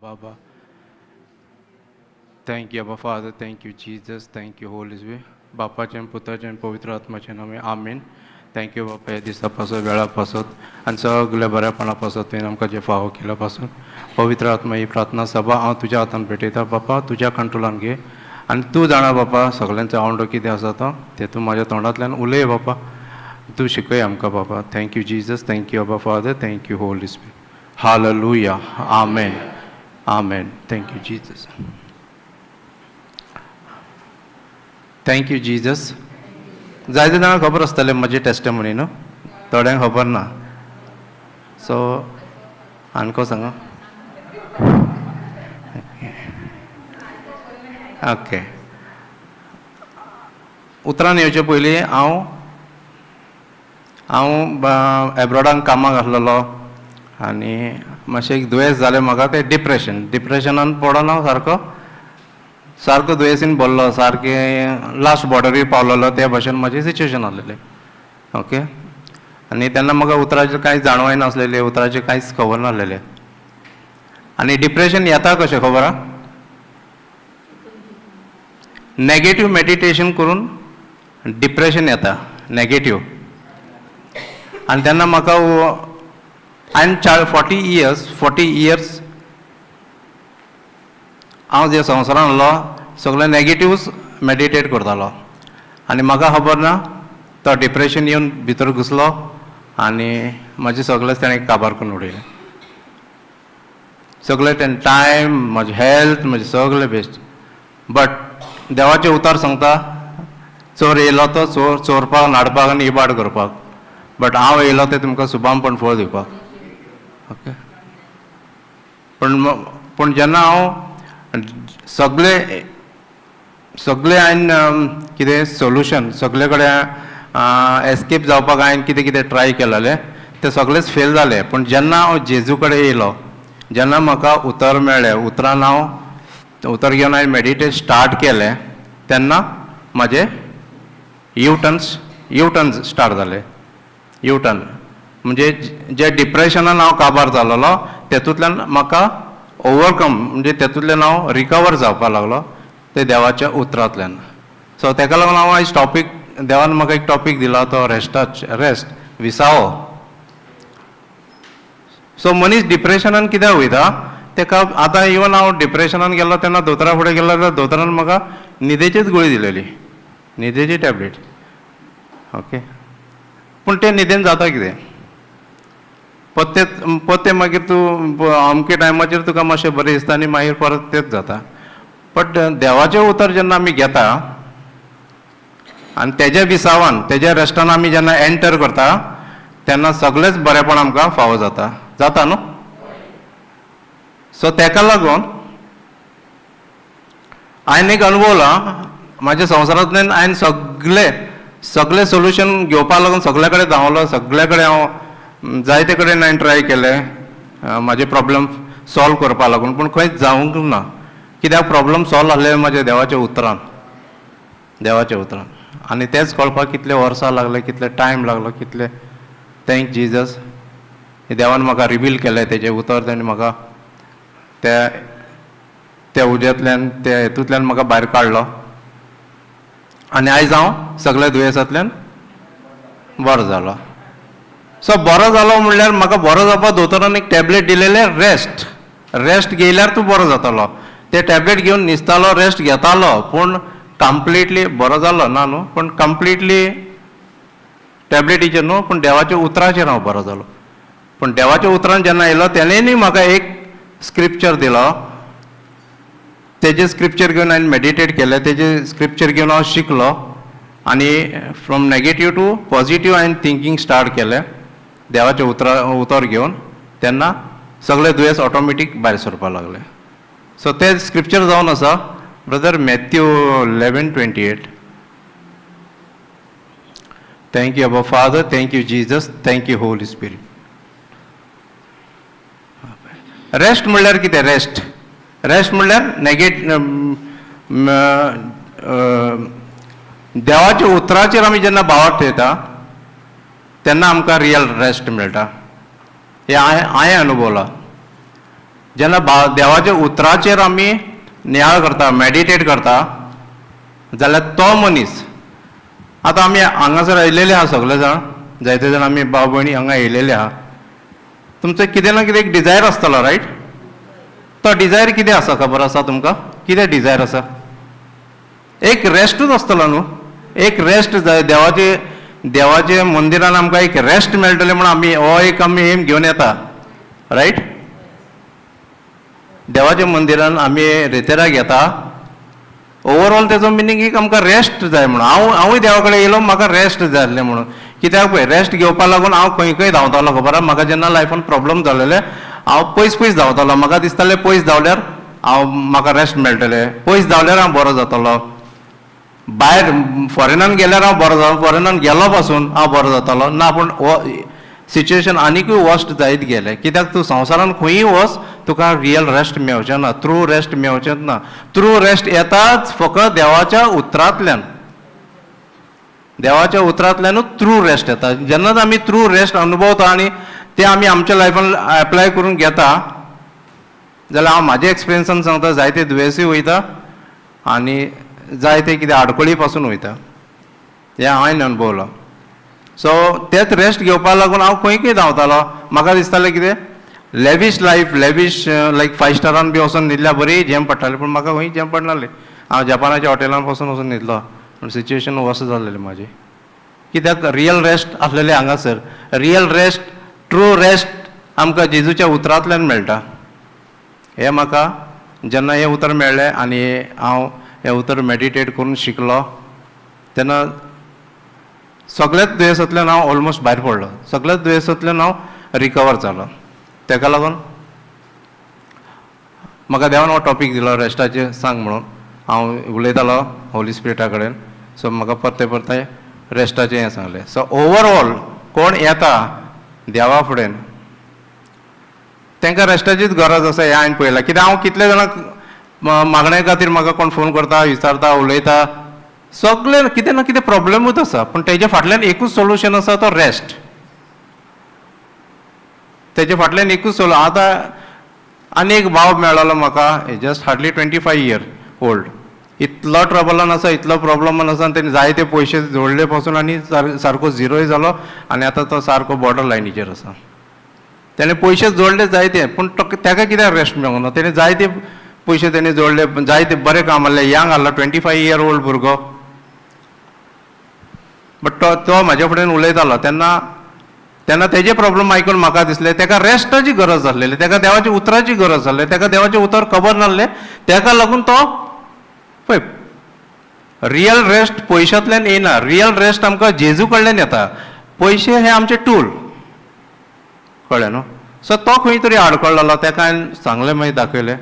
Baba. Thank you Abba Father, thank you Jesus, thank you Holy Spirit. बापाचें, पुताचें, पवित्र आत्माचें नामे, आमीन. Thank you बापा, ह्या दिसा पासत, वेळा पासत आनी सगल्या बऱ्यापणा पासत तुवें आमकां जें फावो केला पासून. पवित्र आत्मा, ही प्रार्थना सभा हांव तुज्या हातान भेटयता बापा, तुज्या कंट्रोलान घे आनी तूं जाणा बापा सगल्यांचो आवंडो कितें आसा तो, तें तूं म्हाज्या तोंडांतल्यान उलय बापा, तूं शिकय आमकां बापा. Thank you Jesus, thank you Abba Father, thank you Holy Spirit. Hallelujah, amen, amen. Thank you Jesus, thank you Jesus. जायते जाणांक खबर आसतलें म्हजी टेस्टमनी न्हू, थोड्यांक खबर ना. सो आनको सांगा. ओके, उतरान येवचे पयलीं हांव हांव एब्रोडान कामाक आसलेलो आनी मातशें एक दुयेंस जालें म्हाका, तें डिप्रेशन. डिप्रेशनान पडोन हांव सारको सारको दुयेंसीन भरलो, सारकें लास्ट बॉर्डरीर पावलेलो, त्या भशेन म्हाजें सिच्युएशन आसलेलें. ओके, आनी तेन्ना म्हाका उतराचें कांय जाणवाय नासलेलें, उतराचें कांयच खबर नासलेलें. आनी डिप्रेशन येता कशें खबर आहा? नॅगेटीव मेडिटेशन करून डिप्रेशन येता, नॅगेटीव. आनी तेन्ना म्हाका हांवें 40 इयर्स हांव जे संवसारान आसलो सगळे नॅगेटिव्स मेडिटेट करतालो आनी म्हाका खबर ना तो डिप्रेशन येवन भितर घुसलो आनी म्हाजें सगळेंच ताणें काबार करून उडयलें. सगळें तेणें टायम, म्हजें हेल्थ, म्हजें सगळें बेस्ट. बट देवाचें उतर सांगता, चोर येयलो तो चोर चोरपाक, नाडपाक आनी इबाड करपाक, बट हांव येयलो तें तुमकां सुबामपण फळ दिवपाक. ओके, पूण पूण जेन्ना हांव सगळे सगळे हांवें कितें सोल्युशन सगळे कडेन एस्केप जावपाक हांवें कितें कितें ट्राय केलेलें, तें सगळेंच फेल जालें. पूण जेन्ना हांव जेजू कडेन येयलो, जेन्ना म्हाका उतर मेळ्ळें, उतरान हांव उतर घेवन हांवें मेडिटेट स्टार्ट केलें, तेन्ना म्हाजें युटर्न्स स्टार्ट जाले. युटर्न म्हणजे जे डिप्रेशनान हांव काबार जालोलो तेतूंतल्यान म्हाका ओवरकम, म्हणजे तेतूंतल्यान हांव रिकवर जावपाक लागलो ते देवाच्या उतरांतल्यान. सो तेका लागून हांव आयज टॉपीक, देवान म्हाका एक टॉपीक दिला तो रेस्ट, विसावो. सो मनीस डिप्रेशनान कित्याक वयता तेका आतां इवन हांव डिप्रेशनान गेल्लो तेन्ना दोतोरा फुडें गेलो जाल्यार दोतोरान म्हाका न्हिदेचीच गुळी दिलेली, न्हिदेची टॅबलेट. ओके, पूण ते न्हिदेन जाता कितें, पत्ते पत्ते मागीर तूं अमके टायमाचेर तुका मातशें बरें दिसता आनी मागीर परत तेच जाता. बट देवाचें उतर जेन्ना आमी घेता आनी तेज्या विसावान, तेज्या रेस्टान आमी जेन्ना एंटर करता तेन्ना सगळेंच बरेंपण आमकां फावो जाता, जाता न्हू. सो तेका लागून हांवें एक अणभवला म्हाज्या संवसारांतल्यान. हांवें सगळे सगळे सोल्युशन घेवपाक लागून सगळे कडेन धांवलो, सगळे कडेन हांव जायते कडेन हांवें ट्राय केलें म्हाजे प्रॉब्लम सॉल्व करपाक लागून, पूण खंयच जावंक ना. कित्याक प्रॉब्लम सॉल्व जाल्ले म्हाज्या देवाच्या उतरान, देवाच्या उतरान. आनी तेंच कळपाक कितले वर्सां लागले, कितले टायम लागलो, कितले. Thank Jesus, देवान म्हाका रिवील केलें तेजें उतर, तेणें म्हाका त्या त्या उज्यांतल्यान, त्या हेतूंतल्यान म्हाका भायर काडलो आनी आयज हांव सगळ्या दुयेंसांतल्यान बरो जालो. सो बरो जालो म्हणल्यार म्हाका बरो जावपाक दोतोरान एक टॅबलेट दिलेलें, रेस्ट. रेस्ट घेयल्यार तूं बरो जातलो. ते टॅबलेट घेवन न्हिजतालो, रेस्ट घेतालो, पूण कंप्लिटली बरो जालो ना न्हू, पूण कंप्लिटली टॅबलेटीचेर न्हू, पूण देवाच्या उतराचेर हांव बरो जालो. पूण देवाच्या उतरान जेन्ना येयलो तेणेनूय म्हाका एक स्क्रिप्चर दिलो, तेजें स्क्रिप्चर घेवन हांवें मेडिटेट केलें, तेजें स्क्रिप्चर घेवन हांव शिकलो आनी फ्रॉम नेगेटीव टू पॉजिटीव हांवें थिंकींग स्टार्ट केलें देवाचें उतर घेवन. तेन्ना सगळे दुयेंस ऑटोमॅटीक भायर सरपाक लागले. सो तें स्क्रिप्चर जावन आसा brother Matthew 11:28. Thank you Abba Father, thank you Jesus, thank you Holy Spirit. Rest म्हणल्यार कितें? रेस्ट, रेस्ट म्हणल्यार देवाच्या उतराचेर आमी जेन्ना भावार्थ येता तेन्ना आमकां रियल रेस्ट मेळटा. हें हांवें अनुभवलां. जेन्ना देवाच्या उतराचेर आमी नियाळ करता, मॅडिटेट करता, जाल्यार तो मनीस, आतां आमी हांगासर आयिल्ले आहा सगळे जाण, जायते जाण आमी भाव भयणी हांगा येयलेले आहा, तुमचो कितें ना कितें एक डिजायर आसतलो, रायट? तो डिजायर कितें आसा खबर आसा तुमकां? कितें डिजायर आसा? एक रेस्टूच आसतलो न्हू, एक रेस्ट जाय. देवाचे देवाचे मंदिरान आमकां एक रेस्ट मेळटलें म्हूण आमी हो एक आमी एम घेवन येता, रायट? देवाच्या मंदिरान आमी रेतेराक येता, ओवरऑल तेजो मिनींग एक आमकां रेस्ट जाय म्हणून. हांवूय देवा कडेन येयलो, म्हाका रेस्ट जाय आसलें म्हणून. कित्याक पळय, रेस्ट घेवपा लागून हांव खंय खंय धांवतालो खबर आहा. म्हाका जेन्ना लायफान प्रॉब्लम जालेले, हांव पयस पयस धांवतालो. म्हाका दिसतालें पयस धांवल्यार हांव म्हाका रेस्ट मेळटलें, पयस धांवल्यार हांव बरो जातलो, भायर फॉरेनान गेल्यार हांव बरो जातलो, फॉरेनान गेलो पासून हांव बरो जातलो ना. पूण हो सिच्युएशन आनिकूय वर्स्ट जायत गेलें. कित्याक तूं संवसारान खंयूय वच, तुका रियल रेस्ट मेवचें ना, ट्रू रेस्ट मेवचेंच ना. ट्रू रेस्ट येताच फकत देवाच्या उतरांतल्यान, देवाच्या उतरांतल्यानूच ट्रू रेस्ट येता. जेन्नाच आमी ट्रू रेस्ट अनुभवता आनी ते आमी आमच्या लायफान एप्लाय करून घेता, जाल्यार हांव म्हाज्या एक्सपिरियन्सान सांगता, जायते दुयेंसूय वयता आनी जायते कितें आडखळी पासून वयता, हें हांवें अनुभवलां. सो तेच रेस्ट घेवपा लागून हांव खंय खंय धांवतालो. म्हाका दिसतालें कितें lavish life, lavish like five स्टारान बी वचोन न्हिदल्यार बरी झेम पडटाली, पूण म्हाका खंय झेम पडनासली. हांव जपानाच्या हॉटेलान पासून वचून न्हिदलो, पूण सिच्युएशन वर्स जालेलें म्हाजें. कित्याक रियल रेस्ट आसलेलें हांगासर. रियल रेस्ट, ट्रू रेस्ट आमकां जेजूच्या उतरांतल्यान मेळटा. हें म्हाका जेन्ना हें उतर मेळ्ळें आनी हांव हें उतर मॅडिटेट करून शिकलो, तेन्ना सगळ्याच दुयेंसांतल्यान हांव ऑलमोस्ट भायर पडलो, सगळ्याच दुयेंसांतल्यान हांव रिकवर जालो. तेका लागून म्हाका देवान हो टॉपीक दिलो, रेस्टाचेर सांग म्हणून. हांव उलयतालो होली स्पिरिटा कडेन, सो म्हाका परतें परतें रेस्टाचें हें सांगलें. सो ओवरऑल कोण येता देवा फुडें, तांकां रेस्टाचीच गरज आसा हें हांवें पळयलां. कित्याक हांव कितले जाणांक मागणे खातीर म्हाका कोण फोन करता, विचारता, उलयता, सगळे कितें ना कितें प्रॉब्लेमूच आसा, पूण तेजे फाटल्यान एकूच सोल्युशन आसा, तो रेस्ट. तेजे फाटल्यान एकूच सोल्यू. आतां आनी एक भाव मेळ्ळो म्हाका, just hardly 25 year old, इतलो ट्रबलान आसा, इतलो प्रॉब्लमान आसा, आनी तेणे जायते पयशे जोडले पासून आनी सारको झिरोय जालो आनी आतां तो सारको बॉर्डर लायनीचेर आसा. तेणे पयशे जोडले जायते, पूण तो तेका कित्याक रेस्ट मेळूंक ना? तेणे जायते पयशे तेणे जोडले, जायते बरें काम आहलें, यंग आहलो, 25 इयर ओल्ड भुरगो. बट तो तो म्हाज्या फुडें उलयतालो तेन्ना तेन्ना तेजे प्रॉब्लम आयकून म्हाका दिसलें तेका रेस्टाची गरज आसलेली, तेका देवाच्या उतराची गरज आसली, तेका देवाचें उतर खबर नासलें. तेका लागून तो पळय, रियल रेस्ट पयशांतल्यान येना, रियल रेस्ट आमकां जेजू कडल्यान येता. पयशे हे आमचे टूल, कळ्ळें न्हू? सो तो खंय तरी आडकळ्ळो, तेका हांवें सांगलें, मागीर दाखयलें.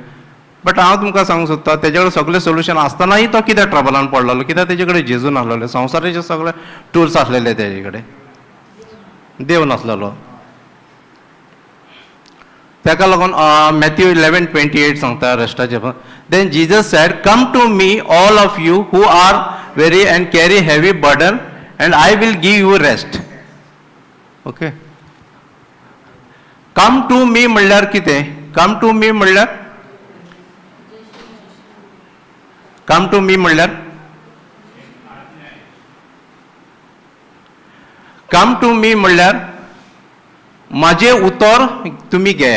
बट हांव तुमकां सांगूंक सोदता, तेजे कडेन सगळें सोल्युशन आसतनाय तो कित्याक ट्रबलान पडलेलो? कित्याक तेजे कडेन जेजू नासलेले. संवसाराचे सगळे टुल्स आसलेले तेजे कडेन, देव नासलेलो. ताका लागून मॅथ्यू 11:28 सांगता रेस्टाचे. Then Jesus said, "Come to me, all of you who are weary and carry heavy burden, and I will give you rest." Okay, come to me म्हणल्यार कितें? कम टू मी म्हणल्यार, कम टू मी म्हणल्यार, come to me म्हणल्यार म्हाजें उतर तुमी घे.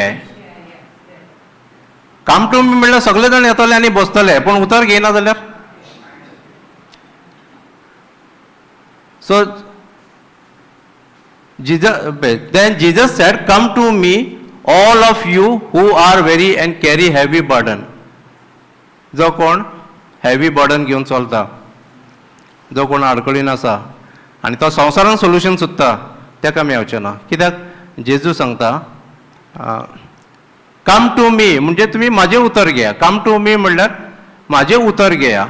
Come to me म्हणल्यार सगळे जाण येतले आनी बसतले, पूण उतर घेयना जाल्यार? So Jesus, then Jesus said, "Come to me, all of you who are weary and carry heavy burden." जो कोण हेवी बर्डन घेवन चलता, जो कोण आडखळीन आसा आनी तो संवसारान सोल्युशन सोदता, ताका मेवचें ना. कित्याक जेजू सांगता, कम टू मी म्हणजे तुमी म्हाजें उतर घेया. कम टू मी म्हणल्यार म्हाजें उतर घेया.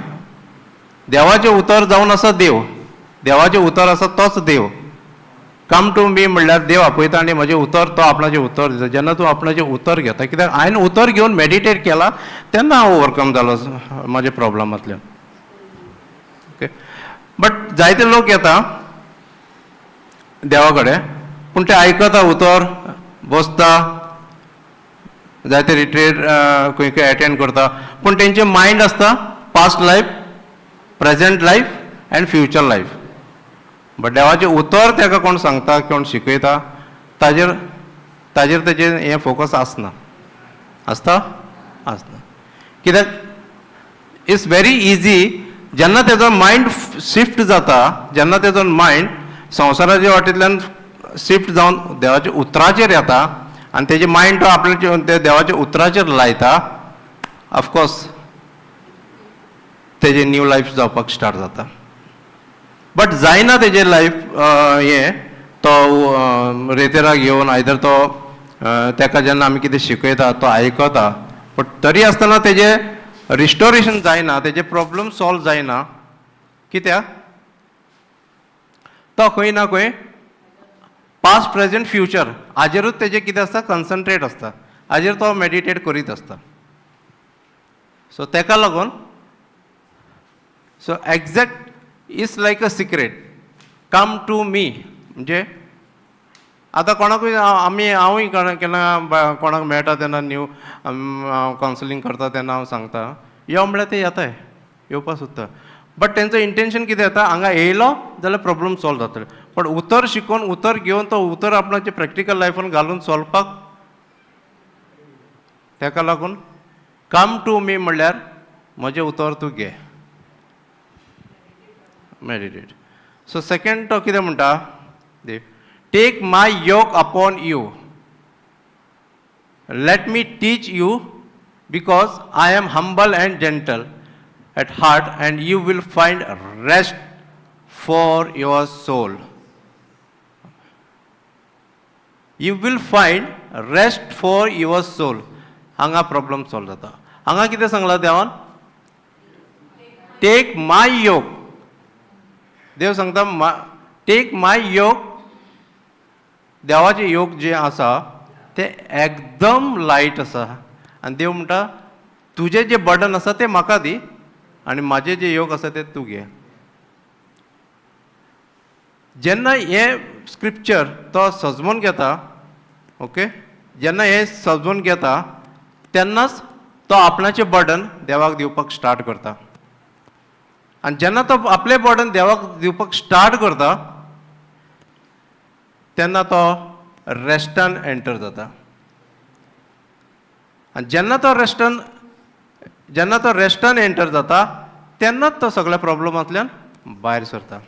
देवाचें उतर जावन आसा देव, देवाचें उतर आसा तोच देव. कम टू मी म्हणल्यार देव आपयता आनी म्हजें उतर, तो आपणाचें उतर दिता. जेन्ना तूं आपणाचें उतर घेता, कित्याक हांवें उतर घेवन मेडिटेट केला, तेन्ना हांव ओवरकम जालो म्हाज्या प्रॉब्लमांतल्यान. ओके, बट जायते लोक येता देवा कडेन, पूण ते आयकता उतर, बसता, जायते रिट्रीट खंय खंय एटेंड करता, पूण तेंचे मायंड आसता past life, present life and future life. But देवाचें उतर ताका कोण सांगता, कोण शिकयता, ताजेर ताजेर तेजें हें फोकस आसना, आसता आसना. कित्याक it's very easy. जेन्ना तेजो मायंड शिफ्ट जाता, जेन्ना तेजो मायंड संवसाराच्या वाटेंतल्यान शिफ्ट जावन देवाच्या उतराचेर येता आनी तेजें मायंड तो आपल्या ते देवाच्या उतराचेर लायता, ऑफकोर्स तेजें न्यू लायफ जावपाक स्टार्ट जाता. बट जायना तेजें लायफ हें, तो रेतेराक घेवन आयदर तो तेका जेन्ना आमी कितें शिकयता तो आयकता, बट तरी आसतना तेजें रिस्टोरेशन जायना, तेजें प्रॉब्लम सॉल्व जायना. कित्याक तो खंय ना खंय पास्ट, प्रेजेंट, फ्युचर हाजेरूच तेजें कितें आसता, कन्सन्ट्रेट आसता, हाजेर तो मेडिटेट करीत आसता. सो तेका लागून so exact is like a secret, come to me. म्हणजे आतां कोणाकूय आमी हांवूय केन्ना कोणाक मेळटा तेन्ना, न्यू हांव कावन्सिलींग करता तेन्ना हांव सांगता, यो म्हळ्यार ते येताय, येवपाक सोदता. बट तेंचो इंटेन्शन कितें येता, हांगा येयलो जाल्यार प्रॉब्लम सॉल्व जातले. पण उतर शिकोवन, उतर घेवन, तो उतर आपणाचे प्रॅक्टिकल लायफान घालून चलपाक, तेका लागून कम टू मी म्हणल्यार म्हजें उतर तूं घे, मेडिटेट. सो सेकंड तो कितें म्हणटा, take my yoke upon you, let me teach you, because I am humble and gentle at heart, and you will find rest for your soul. You will find rest for your soul. हांगा problem solve जाता. हांगा कितें सांगलां देवान? Take my yoke. देव सांगता, take my yoke. देवाचें योग जें आसा तें एकदम लायट आसा आनी देव म्हणटा, तुजें जें बर्डन आसा तें म्हाका दी आनी म्हाजें जें योग आसा तें तूं घे. जेन्ना हें स्क्रिप्चर तो सजमून घेता, ओके, जेन्ना हें सजून घेता तेन्नाच तो आपणाचें बर्डन देवाक दिवपाक स्टार्ट करता. आनी जेन्ना तो आपलें बर्डन देवाक दिवपाक स्टार्ट करता तेन्ना तो रेस्टान एंटर जाता. आनी जेन्ना तो रेस्टान एंटर जाता तेन्नाच तो सगळ्या प्रॉब्लमांतल्यान भायर सरता.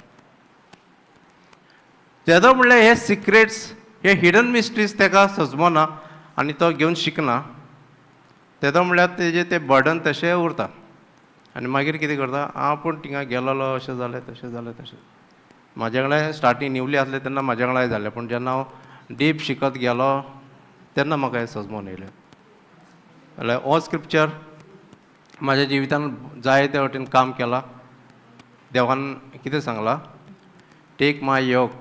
तेदो म्हणल्यार हे सिक्रेट्स, हे हिडन मिस्ट्रीज ताका सजमना आनी तो घेवन शिकना. तेदो म्हणल्यार तेजें तें बर्डन तशें उरता आनी मागीर कितें करता, हांव पूण थिंगा गेलोलो, अशें जालें, तशें जालें, तशें म्हाज्या वांगडा स्टार्टींग न्यूली आसलें तेन्ना म्हाज्या वांगडाय जालें. पूण जेन्ना हांव डीप शिकत गेलो तेन्ना म्हाका हें सजमोन येयलें. जाल्यार हो स्क्रिप्चर म्हाज्या जिवितान जाय ते वटेन काम केलां. देवान कितें सांगलां, टेक my yoke.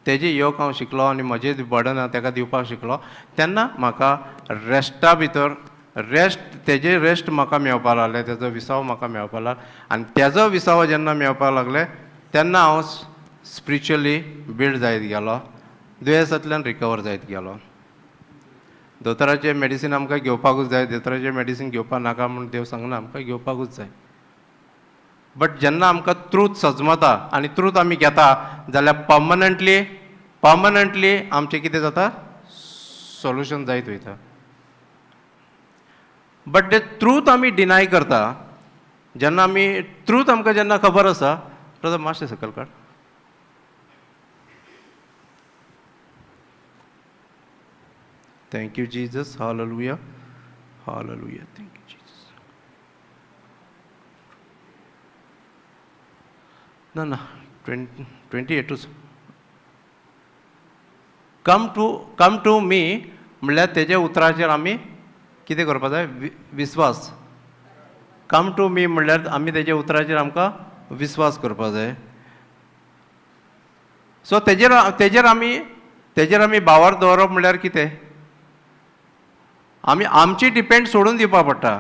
तेजें योग हांव शिकलो आनी म्हजें बर्डन हांव ताका दिवपाक शिकलो तेन्ना म्हाका रेस्टा भितर रेस्ट, तेजें रेस्ट म्हाका मेळपाक लागलें, तेजो विसाव म्हाका मेळपाक लागलो. आनी तेजो विसाव जेन्ना मेळपाक लागलें तेन्ना हांव स्पिरिच्युअली बिल्ड जायत गेलो, दुयेंसांतल्यान रिकवर जायत गेलो. दोतोराचें मेडिसीन आमकां घेवपाकूच जाय. दोतोराचें मेडिसीन घेवपाक नाका म्हूण देव सांगना, आमकां घेवपाकूच जाय. बट जेन्ना आमकां ट्रूथ सजमता आनी ट्रूथ आमी घेता जाल्यार पर्मनंटली पर्मनंटली आमचें कितें जाता, सोल्युशन जायत वयता. बट ते ट्रूथ आमी डिनाय करता जेन्ना आमी ट्रूथ आमकां जेन्ना खबर आसा. ब्रदर, मातशें सकयल काड. Thank you Jesus. Hallelujah, hallelujah. Thank you Jesus. ना ना, 28ूच. Come to me म्हणल्यार तेज्या उतराचेर आमी कितें करपा जाय? विस्वास. कम टू मी म्हणल्यार आमी तेज्या उतराचेर आमकां विस्वास करपा जाय. सो तेजेर आमी भावार दवरप म्हणल्यार कितें, आमी आमची डिपेंड सोडून दिवपा पडटा.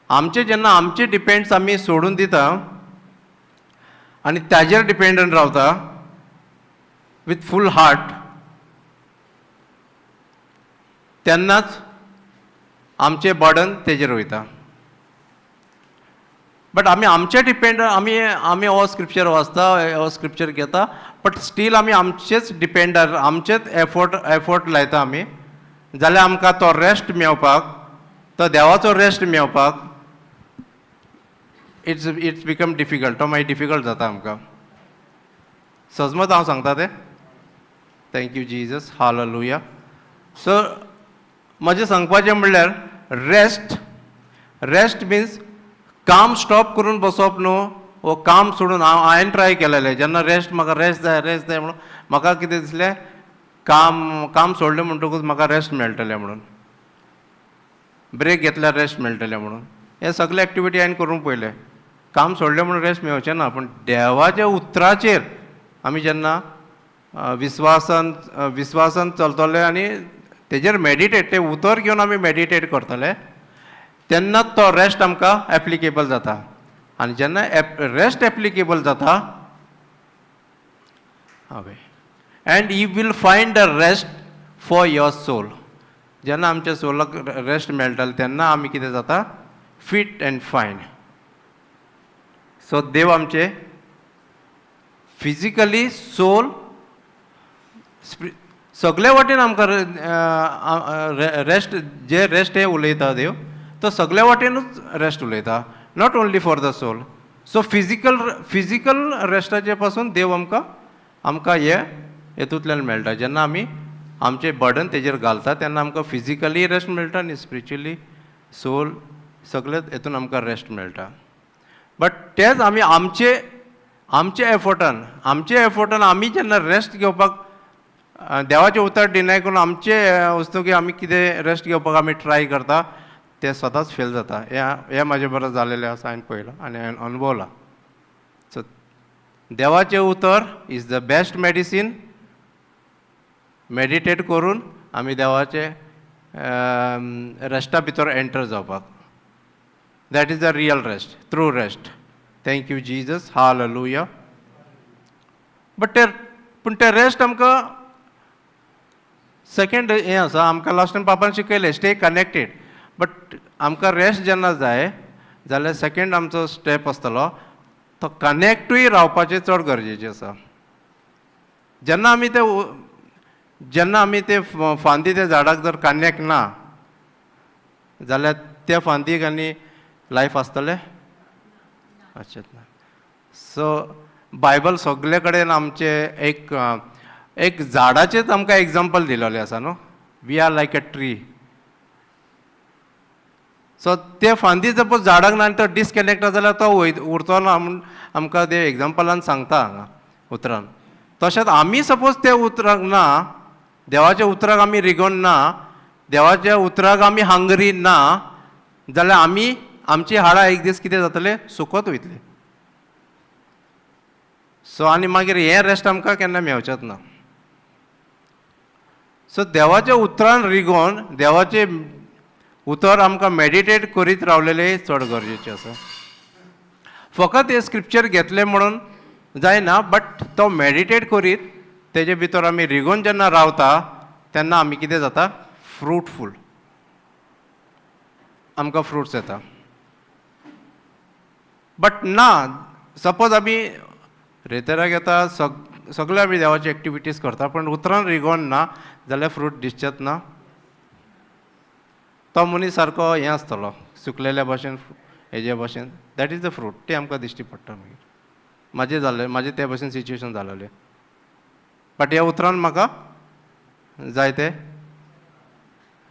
आमचे जेन्ना आमचे डिपेंड्स आमी सोडून दिता आनी ताजेर डिपेंडंट रावता विथ फूल हार्ट, तेन्नाच आमचें बर्डन तेजेर वयता. बट आमी आमचे डिपेंड, आमी आमी हो स्क्रिप्चर वाचता, हो स्क्रिप्चर घेता, बट स्टील आमी आमचेच डिपेंडार, आमचेच एफर्ट लायता आमी, जाल्यार आमकां तो रेस्ट मेवपाक, तो देवाचो रेस्ट मेवपाक it's become difficult. तो मागीर डिफिकल्ट जाता आमकां. सजमत हांव सांगता तें. Thank you Jesus, hallelujah. So म्हजें सांगपाचें म्हणल्यार रेस्ट, रेस्ट मिन्स काम स्टॉप करून बसप न्हू, वो काम सोडून. हांव हांवें ट्राय केलेलें जेन्ना रेस्ट, म्हाका रेस्ट जाय, रेस्ट जाय म्हणून म्हाका कितें दिसलें, काम सोडलें म्हणटकूच म्हाका रेस्ट मेळटलें म्हणून, ब्रेक घेतल्यार रेस्ट मेळटलें म्हणून. हे सगळे एक्टिविटी हांवें करूंक पळयलें. काम सोडलें म्हणून रेस्ट मेळचें ना, पूण देवाच्या उतराचेर आमी जेन्ना विस्वासान चलतले आनी तेजेर मेडिटेट, तें उतर घेवन आमी मेडिटेट करतले, तेन्ना तो रेस्ट आमकां एप्लिकेबल जाता. आनी जेन्ना रेस्ट एप्लिकेबल जाता, हय, and you will find a rest for your soul. जेन्ना आमच्या सोलाक रेस्ट मेळटले तेन्ना आमी कितें जाता, फिट अँड फायन. सो देव आमचे फिजिकली, सोल, सगळे वाटेन आमकां रेस्ट, जे रेस्ट हे उलयता देव, तो सगळे वाटेनूच रेस्ट उलयता, not only for the soul. So physical रेस्टाचे पासून देव आमकां हे हेतूंतल्यान मेळटा. जेन्ना आमी आमचें बर्डन तेजेर घालता तेन्ना आमकां फिजिकली रेस्ट मेळटा आनी स्पिरिच्युअली, सोल, सगळेच हेतून आमकां रेस्ट मेळटा. बट तेच आमी आमचे एफर्टान आमी जेन्ना रेस्ट घेवपाक देवाचें उतर डिनाय करून आमचे वस्तू की आमी कितें रेस्ट घेवपाक आमी ट्राय करता, तें सदांच फेल जाता. हें म्हाजे बरोबर जालेलें आसा, हांवें पळयलां आनी हांवें अणभवलां. सो देवाचें उतर is the best medicine. Meditate करून आमी देवाचे रेस्टा भितर एंटर जावपाक, that is the real rest, true rest. Thank you Jesus, hallelujah. But ते पूण ते रेस्ट आमकां सेकेंड हें आसा, आमकां लास्ट टायम पापान शिकयलें, स्टे कनेक्टेड. बट आमकां रेस्ट जेन्ना जाय जाल्यार सेकेंड आमचो स्टेप आसतलो तो कनेक्टूय रावपाचें चड गरजेचें आसा. जेन्ना आमी ते फांदी त्या झाडाक जर कनेक्ट ना जाल्यार त्या फांदीक आनी लायफ आसतलें अशेंच ना. सो बायबल सगळे कडेन आमचे एक झाडाचेच आमकां एग्जाम्पल दिलेलें आसा न्हू, we are like a tree. So ते फांदी सपोज झाडाक ना आनी तो डिसकनेक्ट जाल्यार तो वय उरतलो ना म्हूण आमकां ते एग्जाम्पलान सांगता हांगा उतरान. तशेंच आमी सपोज ते उतराक ना, देवाच्या उतराक आमी रिगोन ना, देवाच्या उतराक आमी हंगरी ना, जाल्यार आमी आमची हाडां एक दीस कितें जातलें, सुकत वयतली. सो आनी मागीर हें रेस्ट आमकां केन्ना मेवचेंच ना. सो देवाच्या उतरान रिगोन देवाचें उतर आमकां मेडिटेट करीत रावलेलें चड गरजेचें आसा. फकत हें स्क्रिप्चर घेतलें म्हणून जायना, बट तो मेडिटेट करीत तेजे भितर आमी रिगोन जेन्ना रावता तेन्ना आमी कितें जाता, फ्रुटफूल, आमकां फ्रुट्स येता. बट ना सपोज आमी रेतेराक येता, सगळे आमी देवाची एक्टिविटीज करता, पूण उतरान रिगोन ना जाल्यार फ्रूट दिसचेच ना. तो मनीस सारको हें आसतलो, सुकलेल्या भाशेन, हेजे भाशेन, that is the fruit. तें आमकां दिश्टी पडटा. मागीर म्हाजें जालें, म्हाजें ते भाशेन सिच्युएशन जालेलें, बट ह्या उतरान म्हाका जायते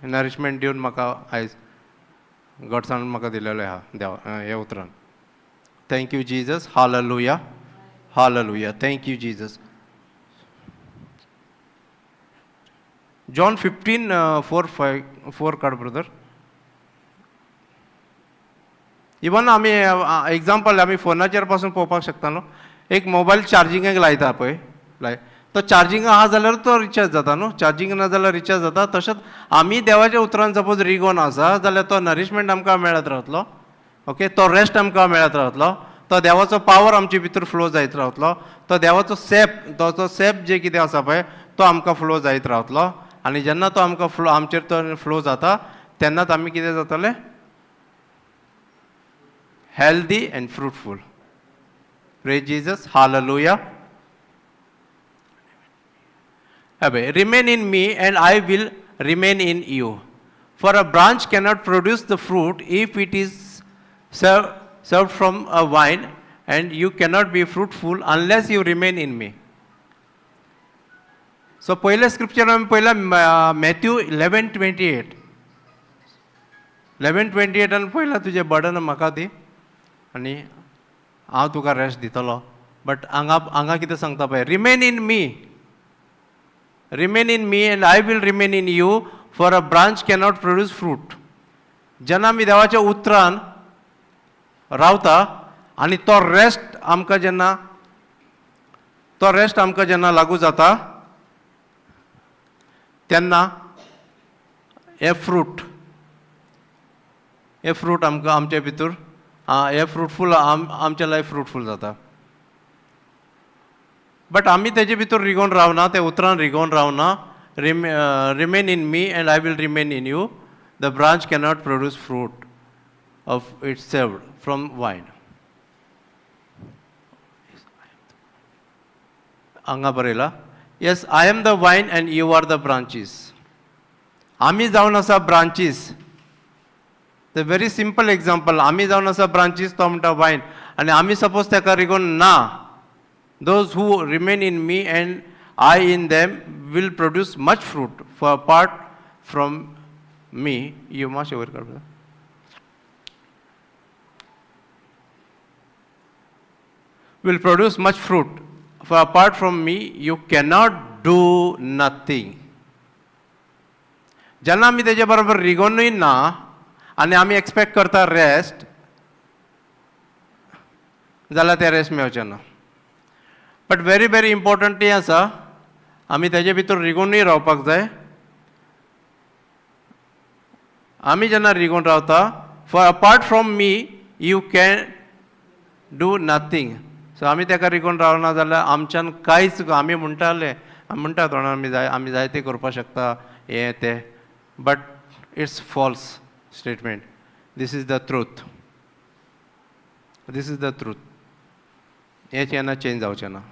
नरिशमेंट दिवन म्हाका आयज गॉड्सान म्हाका दिलेलें आहा देवा ह्या उतरान. Thank you Jesus, hallelujah, hallelujah. Thank you Jesus. John 15 4 5 4 काड ब्रदर. इवन आमी एग्जाम्पल आमी फोनाचेर पासून पळोवपाक शकता न्हू, एक मोबायल चार्जिंगेक लायता पळय, लाय तो चार्जिंग आहा जाल्यार तो रिचार्ज जाता न्हू, चार्जिंग ना जाल्यार रिचार्ज जाता. तशेंच आमी देवाच्या उतरान सपोज रिगोन आसा जाल्यार तो नरिशमेंट आमकां मेळत रावतलो, ओके, तो रेस्ट आमकां मेळत रावतलो, तो देवाचो पावर आमचे भितर फ्लो जायत रावतलो, तो देवाचो सेप, तो जो सेप जे कितें आसा पळय तो आमकां फ्लो जायत रावतलो. आनी जेन्ना तो आमकां फ्लो, आमचेर तो फ्लो जाता तेन्नाच आमी कितें जातले, healthy and fruitful. Praise Jesus, hallelujah. Abbe, remain in me and I will remain in you. For a branch cannot produce the fruit if it is served from a vine, and you cannot be fruitful unless you remain in me. So पयलें scripture आमी पयला Matthew 11:28. 11:28 पयला तुजें burden म्हाका दी आनी हांव तुका rest दितलो. बट हांगा हांगा कितें सांगता पळय, remain in me, remain in me and I will remain in you, for a branch cannot produce fruit. जेन्ना आमी देवाच्या उतरान रावता आनी तो रेस्ट आमकां जेन्ना, तो रेस्ट आमकां जेन्ना लागू जाता तेन्ना हे फ्रूट, हे फ्रूट आमकां आमचे भितर, हे फ्रुटफूल आमच्या लायफ फ्रुटफूल जाता. बट आमी तेजे भितर रिगोवन रावना, ते उतरान रिगोवन रावना. Remain in me and I will remain in you. The branch cannot produce fruit of its severed from vine. हांगा बरयला, yes I am the vine and you are the branches. आमी जावन आसा branches. The very simple example, आमी जावन आसा branches, तो म्हणटा वायन, आनी आमी सपोज ताका रिगोवन ना. Those who remain in me and I in them will produce much fruit, for apart from me, you must वयर काड. Will produce much fruit, for apart from me you cannot do nothing. जेन्ना आमी तेजे बरोबर रिगोनूय ना आनी आमी expect करता रेस्ट, जाल्यार तें रेस्ट मेळचें ना. बट व्हेरी व्हेरी इम्पॉर्टंट हें आसा, आमी तेजे भितर रिगोनूय रावपाक जाय. आमी जेन्ना रिगोन रावता, for apart from me you can do nothing. So आमी तेका रिगोन रावना जाल्यार आमच्यान कांयच, आमी म्हणटाले, आमी म्हणटा तोंडान आमी जाय, आमी जायते करपाक शकता हें तें, but it's false statement. This is the truth, this is the truth. हें केन्ना चेंज जावचें ना.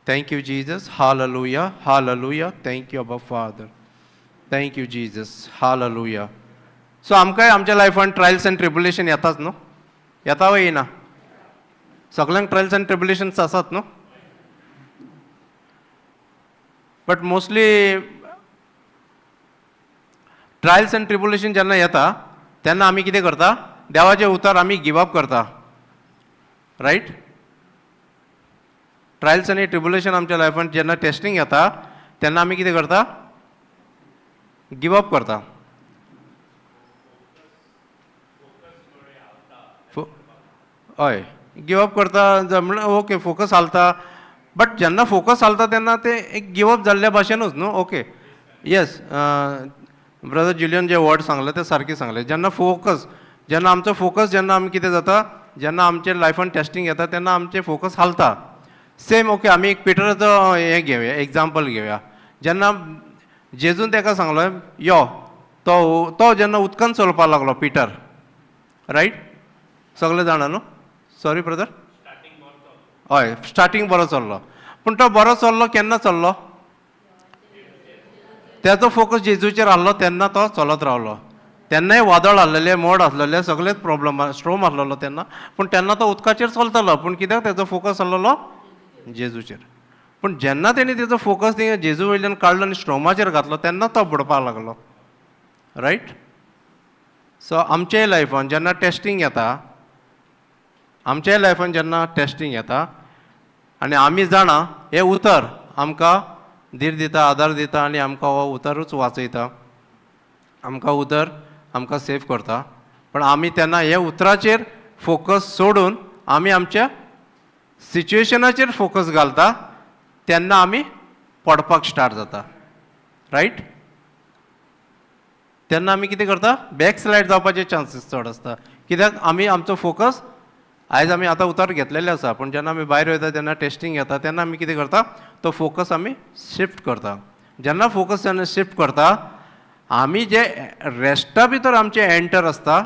Thank you Jesus, hallelujah, hallelujah. Thank you Abba Father, thank you Jesus, hallelujah. So आमकांय आमच्या लायफान ट्रायल्स एंड ट्रिब्युलेशन येताच न्हू, येता वय येना? सगळ्यांक ट्रायल्स एंड ट्रिब्युलेशन्स आसात न्हू. But mostly trials and tribulation जेन्ना येता तेन्ना आमी कितें करता, देवाचें उतर आमी गिव अप करता, रायट? ट्रायल्स आनी ट्रिब्युलेशन आमच्या लायफान जेन्ना टेस्टींग येता तेन्ना आमी कितें करता, गिव अप करता. हय, गिव अप करता म्हणल्यार ओके फोकस हालता, बट जेन्ना फोकस हालता तेन्ना तें एक गिव अप जाल्ल्या भाशेनूच न्हू. ओके, येस, ब्रदर जुलियन जे वर्ड सांगले ते सारकें सांगले. जेन्ना फोकस, जेन्ना आमचो फोकस जेन्ना आमी कितें जाता, जेन्ना आमचे लायफान टेस्टींग येता तेन्ना आमचें फोकस हालता. सेम ओके, आमी एक पिटराचो हें घेवया, एग्जाम्पल घेवया. जेन्ना जेजून ताका सांगलो यो, तो तो जेन्ना उदकान चलपाक लागलो पिटर, रायट? सगळे जाणा न्हू? सॉरी ब्रदर, हय, स्टार्टींग बरो चल्लो, पूण तो बरो चल्लो केन्ना चल्लो, तेजो फोकस जेजूचेर आहलो तेन्ना तो चलत रावलो. तेन्नाय वादळ आहलेलें, मोड आसलेलें, सगळेच प्रॉब्लम, स्ट्रोम आहलेलो तेन्ना, पूण तेन्ना तो उदकाचेर चलतालो, पूण कित्याक तेजो फोकस आहलेलो जेजूचेर. पूण जेन्ना तेणी तेजो फोकस जेजू वयल्यान काडलो आनी स्ट्रोमाचेर घातलो तेन्ना तो बुडपाक लागलो, रायट? सो आमच्याय लायफान जेन्ना टेस्टींग येता, आमच्याय लायफान जेन्ना टेस्टींग येता आनी आमी जाणा हें उतर आमकां धीर दिता, आदार दिता आनी आमकां हो उतरूच वाचयता, आमकां उतर आमकां सेफ करता. पण आमी तेन्ना हे उतराचेर फोकस सोडून आमी आमच्या सिच्युएशनाचेर फोकस घालता तेन्ना आमी पडपाक स्टार्ट जाता, रायट? तेन्ना आमी कितें करता, बॅक स्लायड जावपाचे चान्सीस चड आसता. कित्याक आमी आमचो फोकस, आयज आमी आतां उतर घेतलेलें आसा, पूण जेन्ना आमी भायर वयता तेन्ना टेस्टींग येता तेन्ना आमी कितें करता, तो फोकस आमी शिफ्ट करता. जेन्ना फोकस जेन्ना शिफ्ट करता आमी जे रेस्टा भितर आमचें एंटर आसता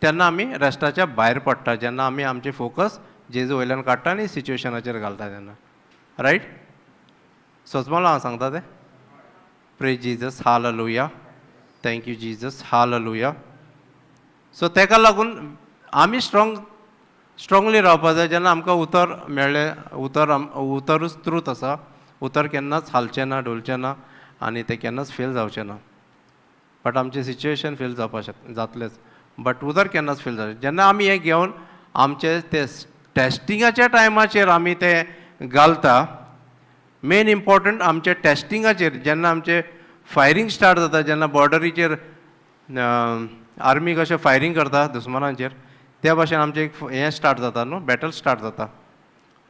तेन्ना आमी रेस्टाच्या भायर पडटा, जेन्ना आमी आमचें फोकस जेजू वयल्यान काडटा आनी सिच्युएशनाचेर घालता तेन्ना, रायट? सजमलो हांव सांगता तें? Praise Jesus, hallelujah, thank you Jesus, hallelujah. So तेका लागून आमी स्ट्रोंगली रावपा जाय. जेन्ना आमकां उतर मेळ्ळें, उतर उतरूच ट्रूथ आसा, उतर केन्नाच हालचें ना, डोलचें ना आनी तें केन्नाच फेल जावचें ना. बट आमचें सिच्युएशन फेल जावपाक शकता, जातलेंच, बट उतर केन्नाच फेल जावचें. जेन्ना आमी हें घेवन आमचे ते टेस्टिंगाच्या टायमाचेर आमी तें घालता, मेन इम्पॉर्टंट आमचे टेस्टिंगाचेर जेन्ना आमचें फायरींग स्टार्ट जाता, जेन्ना बॉर्डरीचेर आर्मी कशें फायरींग करता दुस्मानांचेर, त्या भाशेन आमचें एक हें स्टार्ट जाता न्हू, बॅटल स्टार्ट जाता.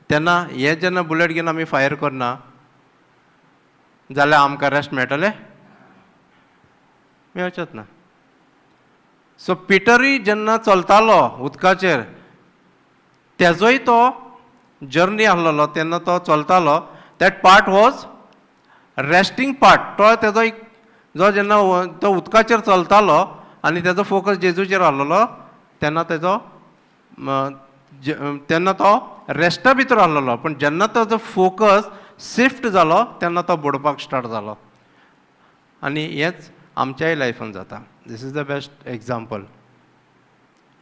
तेन्ना हें जेन्ना बुलेट घेवन आमी फायर करना जाल्यार आमकां रेस्ट मेळटलें? मेळचेंच ना. सो पिटरूय जेन्ना चलतालो उदकाचेर, तेजोय तो जर्नी आहलोलो, तेन्ना तो चलतालो, that part was resting part. तो तेजो एक जो जेन्ना तो उदकाचेर चलतालो आनी तेजो फोकस जेजूचेर आहलोलो, तेन्ना तेजो तेन्ना तो रेस्टा भितर आहलोलो. पूण जेन्ना ताजो फोकस शिफ्ट जालो तेन्ना तो बुडपाक स्टार्ट जालो. आनी हेंच आमच्याय लायफान जाता. This is the best example.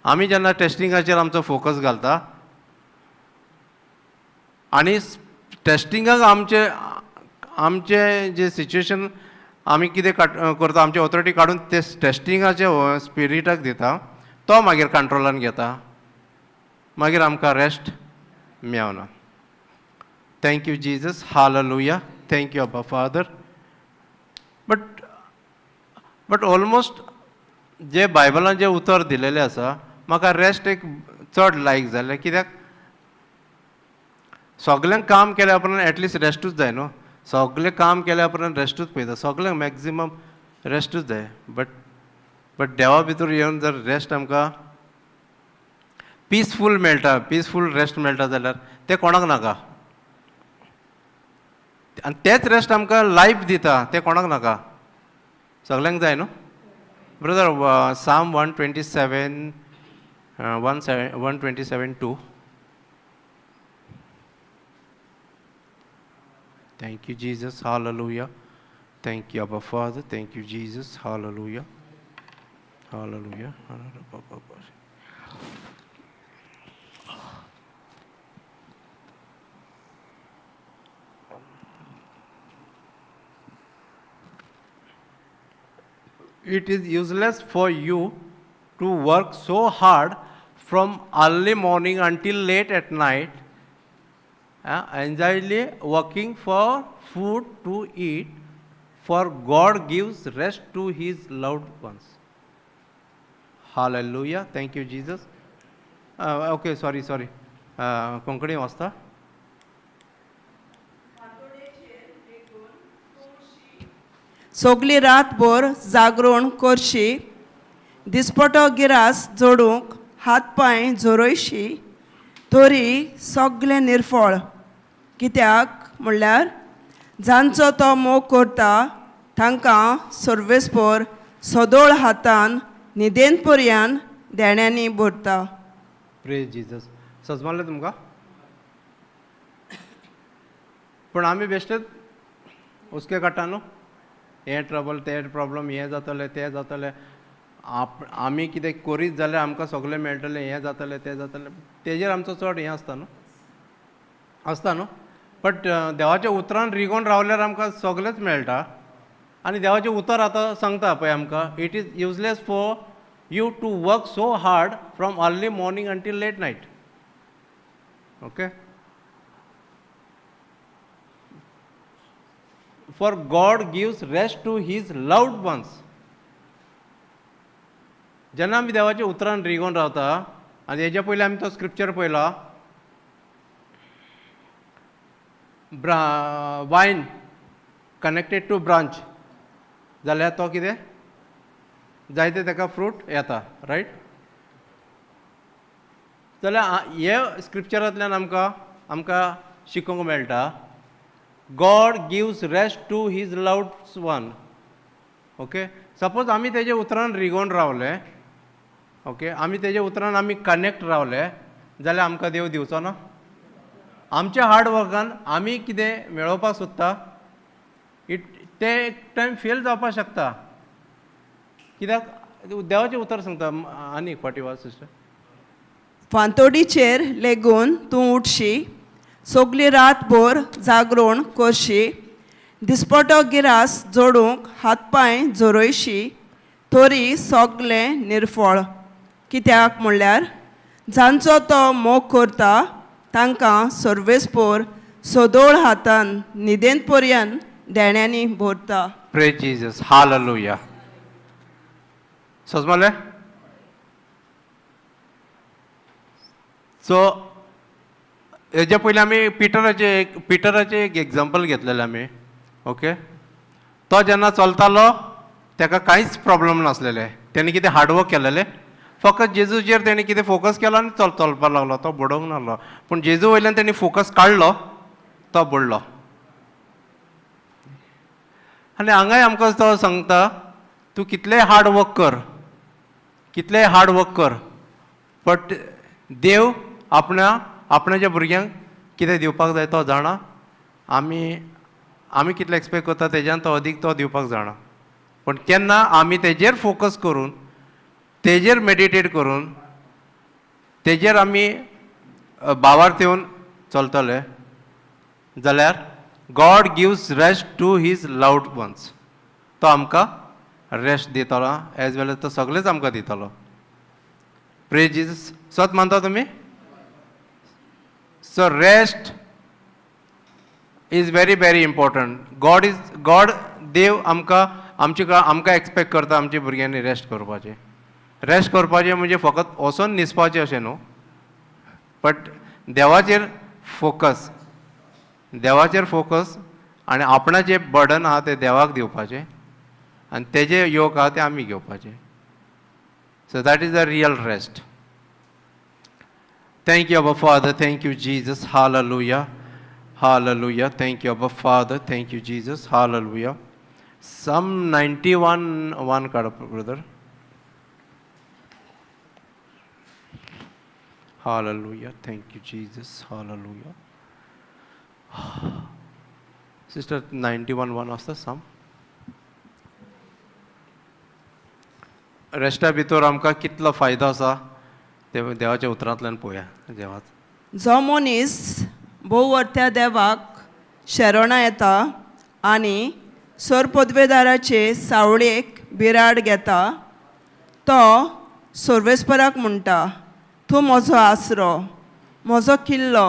आमी जेन्ना टेस्टिंगाचेर आमचो फोकस घालता आनी टेस्टिंगाक आमचे आमचे जे सिच्युएशन आमी कितें करता, आमची ऑथॉरिटी काडून ते टेस्टिंगाचे स्पिरिटाक दिता, तो मागीर कंट्रोलान घेता, मागीर आमकां rest मेवना. Thank you Jesus, hallelujah, thank you Abba father. But almost जे बायबलान जे उतर दिलेलें आसा, म्हाका रेस्ट एक चड लायक जालें. कित्याक सगल्यांक काम केल्या उपरांत एटलिस्ट रेस्टूच जाय न्हू, सगलें काम केल्या उपरांत रेस्टूच पळयता, सगल्यांक मॅक्झिमम रेस्टूच जाय. बट देवा भितर येवन जर रेस्ट आमकां पिसफूल मेळटा, पिसफूल रेस्ट मेळटा जाल्यार तें कोणाक नाका. आनी तेंच रेस्ट आमकां लायफ दिता, तें कोणाक नाका, सगल्यांक जाय न्हू. Brother, Psalm 127, 127:2. Thank you Jesus, hallelujah, thank you Abba father, thank you Jesus, hallelujah, hallelujah. It is useless for you to work so hard from early morning until late at night, anxiously working for food to eat, for God gives rest to his loved ones. Hallelujah. Thank you, Jesus. Okay, sorry. Konkani वाचता? सगली रातभर जागरण करशी, दिसपटो grass जोडूंक हात पांय झरयशी, तरी सगलें निर्फळ. कित्याक म्हणल्यार जांचो तो मोग करता तांकां सर्वेस्पर सदोळ हातान न्हिदेन पर्यान देण्यांनी भरता. प्रेज जीजस. सजमारलें तुमकां? पूण आमी बेश्टेच हुस्के काडटा न्हू, हें ट्रबल तें प्रॉब्लम, हें जातलें तें जातलें, आमी कितें करीत जाल्यार आमकां सगळें मेळटलें, हें जातलें तें जातलें, तेजेर आमचो चड हें आसता न्हू, आसता न्हू. बट देवाच्या उतरान रिगोवन रावल्यार आमकां सगळेंच मेळटा. आनी देवाचें उतर आतां सांगता पळय आमकां, it is useless for you to work so hard from early morning until late night. Okay, for God gives rest to his loved ones. जेन्ना आमी देवाच्या उतरान रिगोवन रावता, आनी हेज्या पयलीं आमी तो स्क्रिप्चर पळयला, वायन कनेक्टेड टू ब्रांच, जाल्यार तो कितें जायते ताका फ्रूट येता, रायट? जाल्यार हे स्क्रिप्चरांतल्यान आमकां आमकां शिकूंक मेळटा, God gives rest to his loved one. Okay, suppose आमी तेजे उतरान रिगोवन रावले, ओके, आमी तेजे उतरान आमी कनेक्ट रावले जाल्यार आमकां देव दिवचो ना. आमच्या हार्ड वर्कान आमी कितें मेळोवपाक सोदता it तें एक टायम फेल जावपाक शकता. कित्याक देवाचें उतर सांगता. आनी एक फावटी वाच सिस्टर. फांतोडीचेर लेगून तूं उठशी, सगली रातभर जागरण करशी, दिसपटो गिरास जोडूंक हात पांय जोरयशी, तरी सगलें निर्फळ. कित्याक म्हणल्यार जांचो तो मोग करता तांकां सर्वेस्पोर सदोळ हातान न्हिदेंत पर्यंत देण्यांनी भरता. प्रेज जीजस, हालेलुया. सजमले. सो हेज्या पयलीं आमी पिटराचें एक एग्जाम्पल घेतलेलें आमी. ओके, तो जेन्ना चलतालो तेका कांयच प्रॉब्लम नासलेलें. तेणें कितें हार्डवर्क केलेलें, फकत जेजूचेर तेणें कितें फोकस केलो आनी चलपाक लागलो. तो बुडोवंक नासलो, पूण जेजू वयल्यान तेणी फोकस काडलो, तो बुडलो. आनी हांगाय आमकां तो सांगता, तूं कितलेंय हार्ड वर्क कर, कितलेंय हार्ड वर्क कर, बट देव आपणाच्या भुरग्यांक कितें दिवपाक जाय तो जाणा. आमी कितलें एक्सपेक्ट करता तेज्यान तो अदीक तो दिवपाक जाणा. पूण केन्ना आमी तेजेर फोकस करून, तेजेर मेडिटेट करून, तेजेर आमी भावार्थ येवन चलतले जाल्यार God gives rest to his loved ones. तो आमकां रेस्ट दितलो, एज वेल एज तो सगळेच आमकां दितलो. प्रेज जीजस. सत मानता तुमी? So rest is very very important. God is God. देव आमकां आमचे आमकां एक्सपेक्ट करता आमच्या भुरग्यांनी रेस्ट करपाचें. रेस्ट करपाचें म्हणजे फकत वचोन न्हिसपाचें अशें न्हू, बट देवाचेर फोकस, देवाचेर फोकस आनी आपणाचें बर्डन आहा तें देवाक दिवपाचें आनी तेजें योग आहा तें आमी घेवपाचें. So that is the real rest. Thank you, Abba Father. Thank you, Jesus. Hallelujah. Hallelujah. Thank you, Abba Father. Thank you, Jesus. Hallelujah. Psalm 91:1 काड, brother. Hallelujah. Thank you, Jesus. Hallelujah. Sister, 91:1 आसता Psalm. Resta भितर आमकां कितलो फायदो आसा ते देवाच्या उतरांतल्यान पळोवया देवाच. जो मनीस भोववर्त्या देवाक शरणां येता आनी सरपदवेदाराचे सावळेक बिराड घेता, तो सर्वेस्पराक म्हणटा, तूं म्हजो आसरो, म्हजो किल्लो,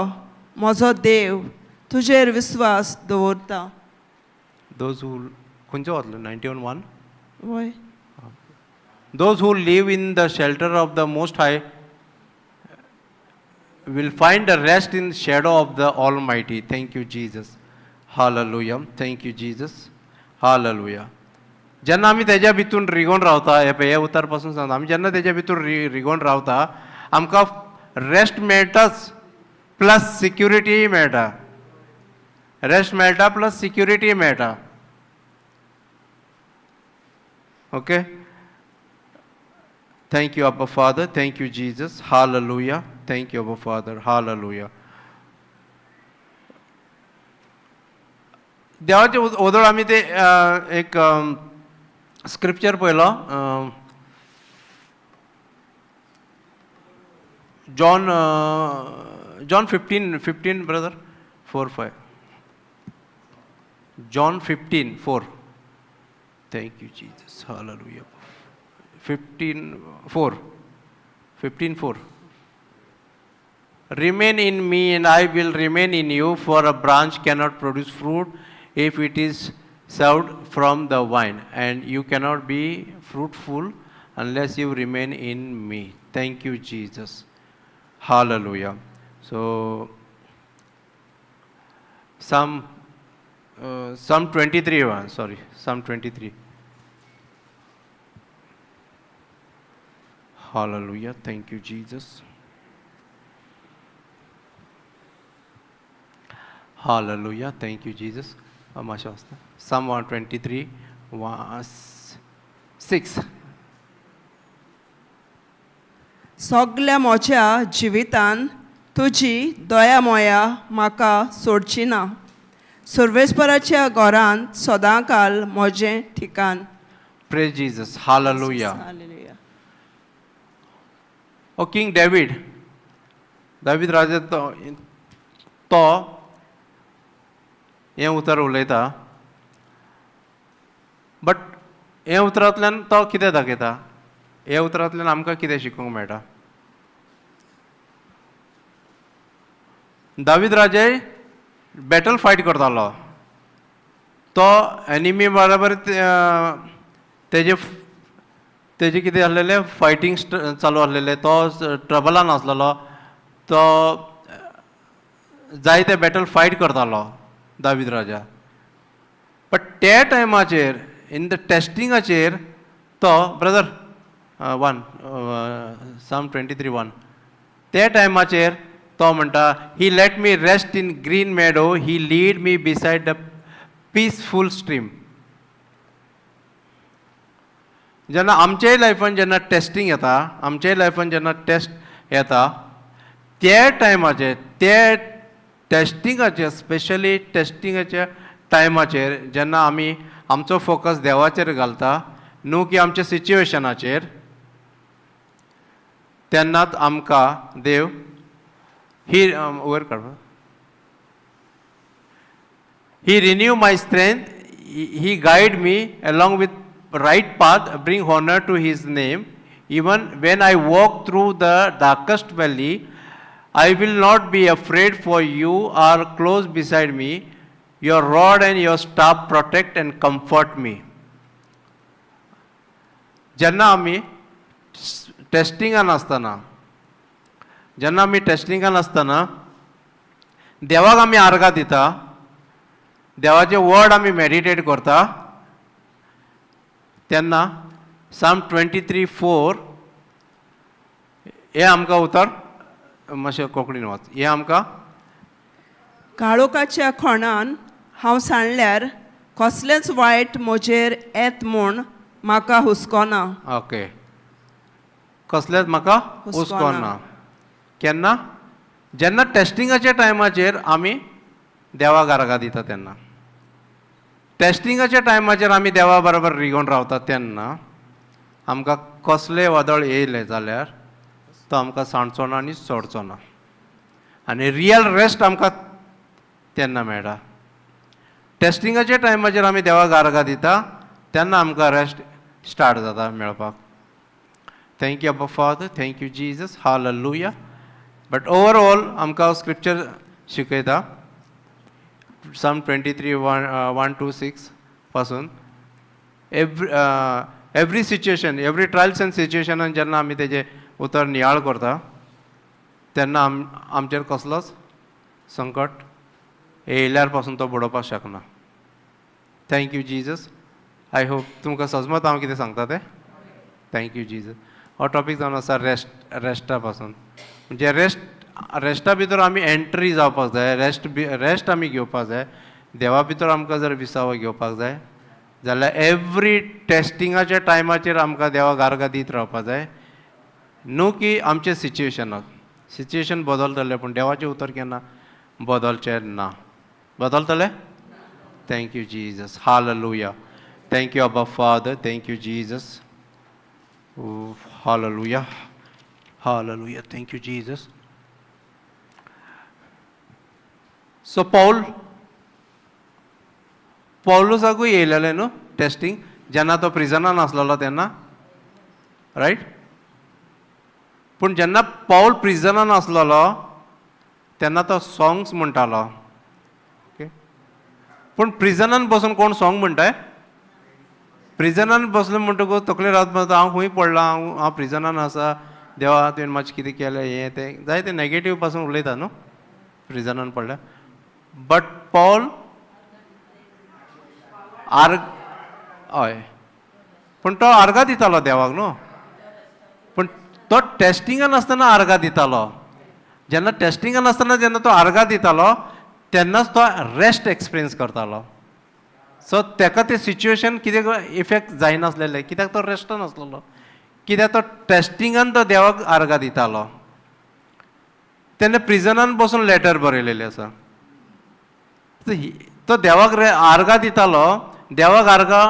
म्हजो देव, तुजेर विस्वास दवरता. Those who, खंयचो वतलो? 91:1. वय. Those who live in the shelter of the Most High will find a rest in shadow of the Almighty. Thank you, Jesus. Hallelujah. Thank you, Jesus. Hallelujah. जेन्ना आमी तेज्या भितून रिगोवन रावता, हे पळय, हे उतर पासून सांगता, आमी जेन्ना तेज्या भितून रिगोवन रावता आमकां रेस्ट मेळटाच, प्लस सिक्युरिटीय मेळटा. रेस्ट मेळटा प्लस सिक्युरिटीय मेळटा. Okay. Thank you, Abba Father. Thank you, Jesus. Hallelujah. Thank you, Abba Father. Hallelujah. देवाचे ओदोळ आमी ते एक स्क्रिप्चर पळयलो, John 15:15, brother, 4 5. John 15:4. Thank you, Jesus. Hallelujah. 15:4, 15:4. Remain in me and I will remain in you, for a branch cannot produce fruit if it is severed from the vine, and you cannot be fruitful unless you remain in me. Thank you, Jesus. Hallelujah. So, Psalm 23, 1, sorry, Psalm 23. Hallelujah. Thank you, Jesus. Hallelujah. Thank you, Jesus. मातशें वाचता. Psalm 123, 6. सगल्या म्हज्या जिवितान तुजी दया मोया म्हाका सोडची ना. सर्वेस्पराच्या घरांत सदांकाल म्हजें ठिकाण. Praise Jesus. Hallelujah. Hallelujah. O king David, David राजा तो तो हें उतर उलयता, बट हें उतरांतल्यान तो कितें दाखयता, हे उतरांतल्यान आमकां कितें शिकूंक मेळटा? दावीद राजाय बॅटल फायट करतालो, तो एनिमी बराबर तेजे तेजे कितें आसलेलें फायटींग चालू आसलेलें, तो ट्रबलान आसलेलो, तो जायते बॅटल फायट करतालो दावीद राजा. बट त्या टायमाचेर इन the टेस्टिंगाचेर तो brother 1 Psalm 23:1 त्या टायमाचेर तो म्हणटा, he let me rest in green meadow, he lead me beside the peaceful stream. जेन्ना आमच्याय लायफान जेन्ना टेस्टींग येता, आमच्याय लायफान जेन्ना टेस्ट येता, त्या टायमाचेर त्या टेस्टिंगाचेर स्पेशली टेस्टिंगाच्या टायमाचेर जेन्ना आमी आमचो फोकस देवाचेर घालता, न्हू की आमच्या सिच्युएशनाचेर, तेन्नाच आमकां देव ही वयर काड. He renew my strength, he guide me along with right path, bring honour to his name. Even when I walk through the darkest valley, I will not be afraid, for you are close beside me. Your rod and your staff protect and comfort me. जेन्ना आमी टेस्टिंगान आसतना, जेन्ना आमी टेस्टिंगान आसतना देवाक आमी आर्गां दिता, देवाचे वर्ड आमी मेडिटेट करता, तेन्ना साम 23:4 हें आमकां उतर मातशें कोंकणीन वाच, हें आमकां. काळोखाच्या खोणान हांव सांडल्यार कसलेंच वायट म्हजेर येत म्हूण म्हाका हुस्को ना. ओके, कसलेंच म्हाका हुस्को हुस्को ना. ना. केन्ना? जेन्ना टेस्टिंगाच्या टायमाचेर आमी देवाक आर्गां दिता तेन्ना, टेस्टिंगाच्या टायमाचेर आमी देवा बरोबर रिगोवन रावता तेन्ना आमकां कसलें वादळ येयलें जाल्यार तो आमकां सांडचो ना आनी सोडचो ना, आनी रियल रेस्ट आमकां तेन्ना मेळटा. टेस्टिंगाच्या टायमाचेर आमी देवाक आर्गां दिता तेन्ना आमकां रेस्ट स्टार्ट जाता मेळपाक. Thank you Abba Father, thank you Jesus, hallelujah. But overall आमकां स्क्रिप्चर शिकयता Psalm 23 1 1 to 6 पासून, every situation, every trials and सिच्युएशनान जेन्ना आमी तेजें उतर नियाळ करता तेन्ना आमचेर कसलोच संकट येयल्यार पासून तो बुडोवपाक शकना. Thank you Jesus. I hope तुमकां सजमत हांव कितें सांगता तें. Thank you Jesus. हो टॉपीक जावन आसा रेस्ट, रेस्टा पासून, म्हणजे रेस्ट, रेस्टा भितर आमी एंट्री जावपाक जाय, रेस्ट आमी घेवपाक जाय. देवा भितर आमकां जर विसावो घेवपाक जाय जाल्यार एवरी टेस्टिंगाच्या टायमाचेर आमकां देवाक आर्गां दीत रावपाक जाय, न्हू की आमचे सिच्युएशनाक. सिच्युएशन बदलतलें पूण देवाचें उतर केन्ना बदलचें ना. बदलतलें? Thank you Jesus. Hallelujah. Thank you Abba Father, thank you Jesus. Hallelujah, hallelujah. Thank you Jesus. So Paul, पौलुसाकूय येयलेलें न्हू टेस्टींग, जेन्ना तो प्रिजनान आसलेलो तेन्ना, रायट? पूण जेन्ना पावल प्रिजनान आसलेलो तेन्ना तो सॉंग्स म्हणटालो. ओके, पूण प्रिजनान बसून कोण सॉंग म्हणटाय? प्रिजनान बसलो म्हणटकूच तकलेर रात मारता, हांव खंय पडलां, हांव प्रिजनान आसा, देवा तुवें मातशें कितें केलें, हें तें जायते नेगेटीव पासून उलयता न्हू प्रिजनान पडल्या. बट पॉल आर्ग, हय, पूण तो आर्गां दितालो देवाक न्हू, पूण तो टेस्टिंगान आसतना आर्गां दितालो. जेन्ना टेस्टिंगान आसतना जेन्ना तो आर्गां दितालो तेन्नाच तो रेस्ट एक्सपिरियन्स करतालो. सो तेका तें सिच्युएशन कितें इफेक्ट जायनासलेलें, कित्याक तो रेस्टान आसलेलो, कित्याक तो टेस्टिंगान तो देवाक आर्गां दितालो. तेन्ना प्रिजनान बसून लेटर बरयलेलें आसा. तो देवाक आर्गां दितालो. देवाक आर्गां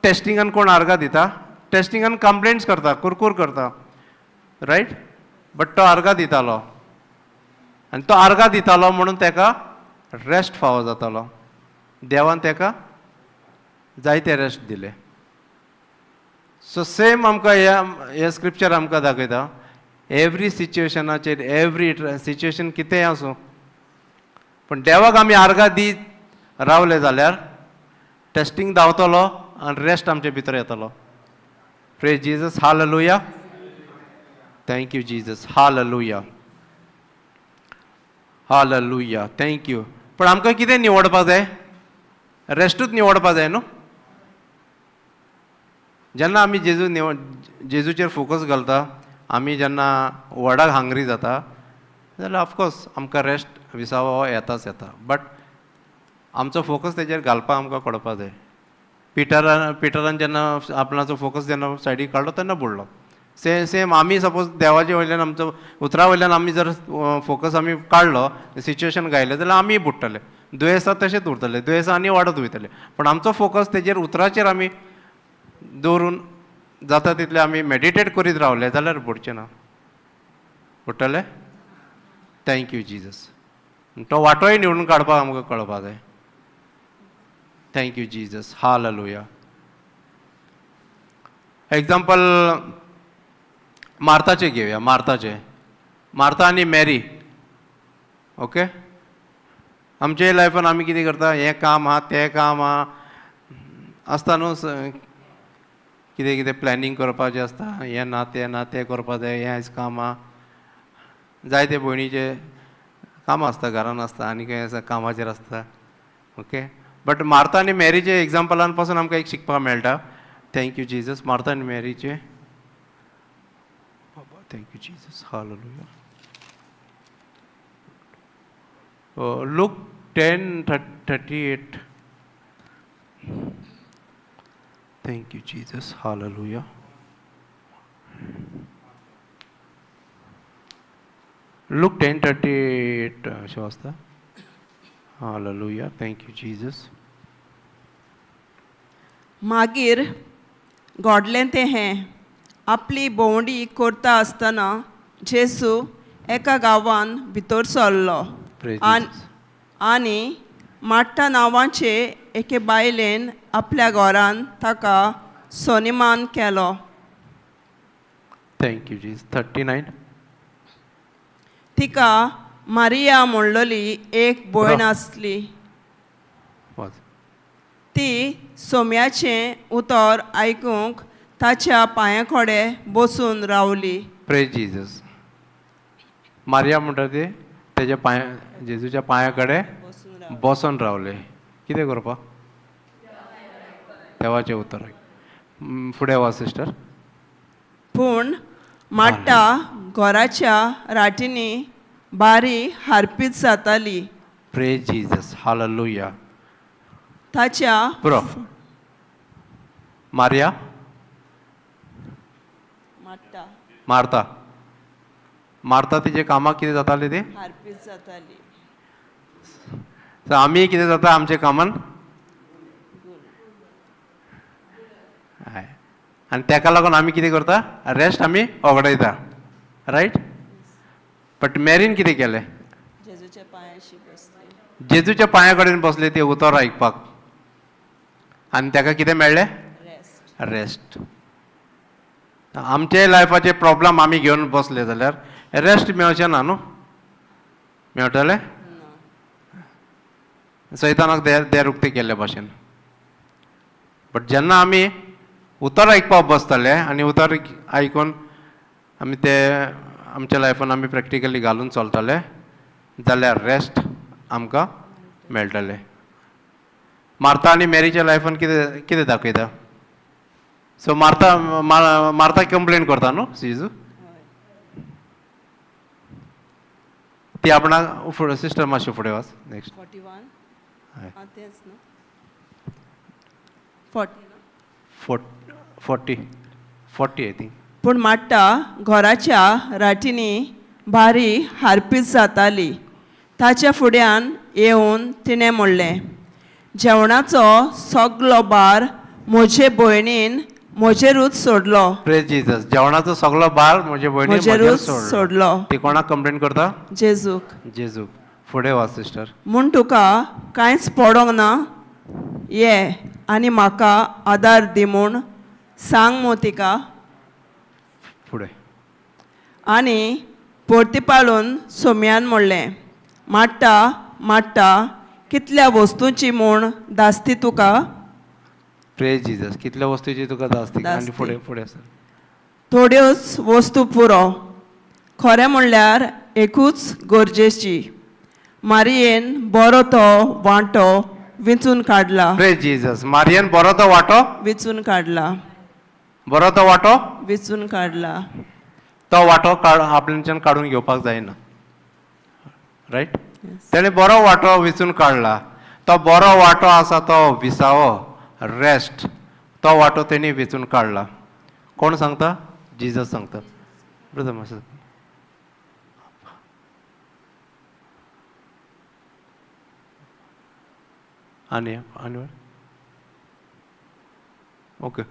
टेस्टिंगान कोण आर्गां दिता? टेस्टिंगान कंप्लेंट्स करता, कुरकूर करता, रायट? बट तो आर्गां दितालो आनी तो आर्गां दितालो म्हणून तेका रेस्ट फावो जातालो. देवान तेका जायते रेस्ट दिले. सो सेम आमकां हे स्क्रिप्चर आमकां दाखयता, एवरी सिच्युएशनाचेर, एवरी सिच्युएशन कितेंय आसूं, पूण देवाक आमी आर्गां दीत रावले जाल्यार टेस्टींग धांवतलो आनी रेस्ट आमचे भितर येतलो. Praise Jesus, hallelujah, thank you Jesus, hallelujah, hallelujah, thank you. पूण आमकां कितें निवडपा जाय? रेस्टूच निवडपा जाय न्हू. जेन्ना आमी जेजू निवड जेजूचेर फोकस घालता, आमी जेन्ना वर्डाक हांग्री जाता जाल्यार ऑफकोर्स आमकां रेस्ट, विसावो येताच येता. बट आमचो फोकस तेजेर घालपाक आमकां कळपा जाय. पिटरान जेन्ना आपणाचो फोकस जेन्ना सायडीक काडलो तेन्ना बुडलो. सेम सेम आमी सपोज देवाचे वयल्यान, आमचो उतरा वयल्यान आमी जर फोकस आमी काडलो, सिच्युएशन गायलें जाल्यार आमी बुडटले. दुयेंसां तशेंच उरतलें, दुयेंसां आनी वाडत वयतलें. पूण आमचो फोकस तेजेर, उतराचेर आमी दवरून जाता तितलें आमी मेडिटेट करीत रावले जाल्यार बुडचें ना. बुडटले? Thank you Jesus. तो वाटोय निवडून काडपाक आमकां कळपा जाय. Thank you Jesus, hallelujah. Example मार्ताचें घेवया. मार्ताचें, मार्ता आनी मॅरी. ओके, आमचे लायफान आमी कितें करता, हें काम आहा, तें काम आहा, आसता न्हू, कितें कितें प्लॅनिंग करपाचें आसता, हें ना तें ना, तें करपा जाय, हें आयज काम आहा. जायते भयणीचे कामां आसता, घरान आसता आनी खंय आसा कामाचेर आसता. ओके, बट मार्ता आनी मॅरीचे एग्जाम्पलान पासून आमकां एक शिकपाक मेळटा. Thank you Jesus. मार्ता आनी मॅरीचे बाबा, thank you Jesus, hallelujah. Luke 10:38. Thank you Jesus, hallelujah. Luke 10:38 अशें वाचता. Hallelujah, thank you Jesus. मागीर घडलें तें हें, आपली भोंवडी करता आसतना जेजू एका गांवान भितर सरलो. Praise Jesus. आनी माट्टा नांवाचे एके बायलेन आपल्या घरान ताका सनिमान केलो. Thank you Jesus. 39. तिका मारिया म्हणलोली एक भयण आसली. वाच. ती सोम्याचें उतर आयकूंक ताच्या पांयां कडेन बसून रावली. प्रेज जीजस. मारिया म्हणटा ती तेज्या पांया, जेजूच्या पांया कडेन बसून रावले. कितें करपा? देवाचें उतर. फुडें वाच सिस्टर. पूण माट्टा घराच्या राटींनी बारी हारपीत जाताली. प्रेज जीजस, हालेलुया. ताच्या पुरो. मारिया, माट्टा, मार्ता, मार्ता तिजे कामाक कितें जाताली ती हारपीत जाताली. सो आमी कितें जाता आमच्या कामान? हय, आनी तेका लागून आमी कितें करता, रेस्ट आमी वगडायता, रायट? बट मॅरीन कितें केलें? जेजूच्या पांयाशी बसली. जेजूच्या पांया कडेन बसले ते उतर आयकपाक आनी तेका कितें मेळ्ळें? रेस्ट. रेस्ट. आमचे लायफाचे प्रॉब्लम आमी घेवन बसले जाल्यार रेस्ट मेळचें ना न्हू? मेळटलें? सैतानाक देर देर उक्ते केल्ले भाशेन. बट जेन्ना आमी उतर आयकपाक बसतले आनी उतर आयकून आमी ते आमच्या लायफान आमी प्रॅक्टिकली घालून चलतले जाल्यार रेस्ट आमकां मेळटलें. मार्ता आनी मॅरीच्या लायफान कितें कितें दाखयता? सो मार्ता मार्ता कंप्लेन करता न्हू जेजू, ती आपणाक फुडें सिस्टर मातशें फुडें वच नेक्स्ट. 41. हय. आं, तेंच न्हू. 40. 40 40 I think. पूण माट्टा घराच्या राटींनी भारी हारपीस जाताली. ताच्या फुड्यान येवन तिणें म्हणलें, जेवणाचो सगलो भार म्हजे भयणीन म्हजेरूच सोडलो. प्रेज जीजस. जेवणाचो सगलो भार म्हजे भयणी म्हजेरूच सोडलो. ती कोणाक कंप्लेन करता? जेजूक. जेजूक. फुडें वाच सिस्टर. म्हूण तुका कांयच पडोंक ना, ये आनी म्हाका आदार दी म्हूण सांग मु तिका. फुडें. आनी परतीपाळून सोम्यान म्हणलें, माट्टा माट्टा, कितल्या वस्तूंची म्हूण धास्ती तुका. प्रेज जीजस. कितल्या वस्तूची तुका धास्ती. आनी धास्ती. फुडें फुडें सर. थोड्योच वस्तू पुरो, खरें म्हणल्यार एकूच गरजेची. मारियेन बरो तो वांटो विंचून काडला. प्रेज जीजस. मारियन बरो तो वांटो विंचून काडला. बरो तो वांटो विंचून काडला. तो वांटो काड आपल्याच्यान काडून घेवपाक जायना, रायट? तेणें बरो वांटो विचून काडला. तो बरो वांटो आसा तो विसावो, रेस्ट, तो वांटो तेणी विचून काडला. कोण सांगता? जीजस सांगता. ब्रदर मातसो आनी आनी okay.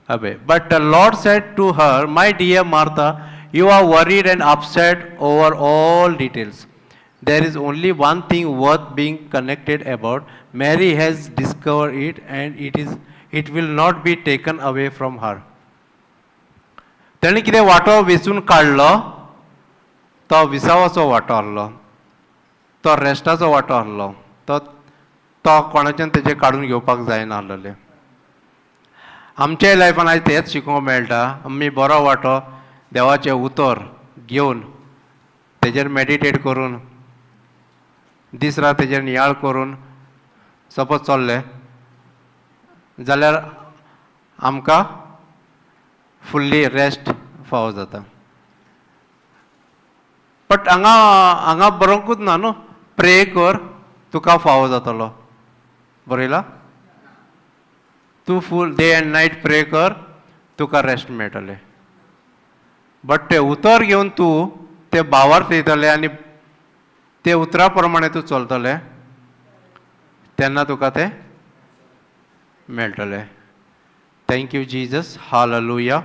Abe. But the Lord said to her, My dear Martha, you are worried and upset over all details. There is only one thing worth being connected about. Mary has discovered it, and it will not be taken away from her. तेणें कितें वांटो वेंचून काडलो, तो विसावाचो वांटो आहलो, तो रेस्टाचो वांटो आहलो, तो तो कोणाच्यान तेजें काडून घेवपाक जायना आहलेलें. आमच्याय लायफान आयज तेंच शिकोवंक मेळटा. आमी बरो वांटो देवाचें उतर घेवन तेजेर मेडिटेट करून दीस रात तेजेर नियाळ करून सपोज चल्ले जाल्यार आमकां फुल्ली रेस्ट फावो जाता. बट हांगा हांगा बरोवंकूच ना न्हू, प्रे कर तुका फावो जातलो, बरयला? तूं full day and night pray कर, तुका रेस्ट मेळटलें. बट तें उतर घेवन तूं तें भावार्थ येतलें आनी ते उतरा प्रमाणे तूं चलतलें तेन्ना तुका तें मेळटलें. Thank you Jesus. Hallelujah.